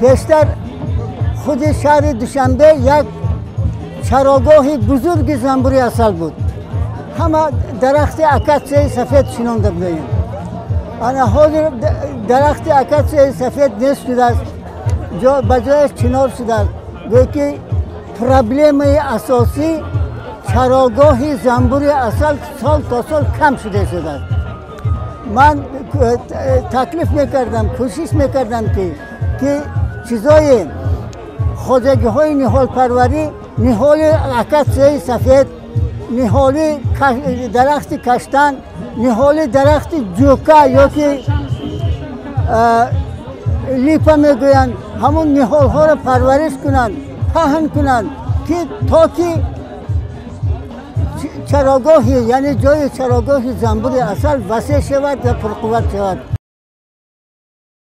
Пештар худи шаҳри Душанбе як чарогоҳи бузурги занбури асал буд. Ҳама дарахти акатсияи сафед шинонда будаем. Ана ҳозир дарахти акатсияи сафед нест шудааст, ба ҷояш чинор шудааст. Гӯё ки проблемаи асосӣ чарогоҳи занбури асал сол то сол кам шуда шудааст. Ман таклиф мекардам, кӯшиш мекардам, ки чизои хоҷагиҳои ниҳолпарварӣ ниҳоли акатсияи сафед, ниҳоли дарахти каштан, ниҳоли дарахти ҷӯка ё ки липа мегӯянд, ҳамон ниҳолҳоро парвариш кунанд, паҳн кунанд, ки то ки чарогоҳи, яъне ҷои чарогоҳи занбури асал васеъ шавад ва пурқувват шавад.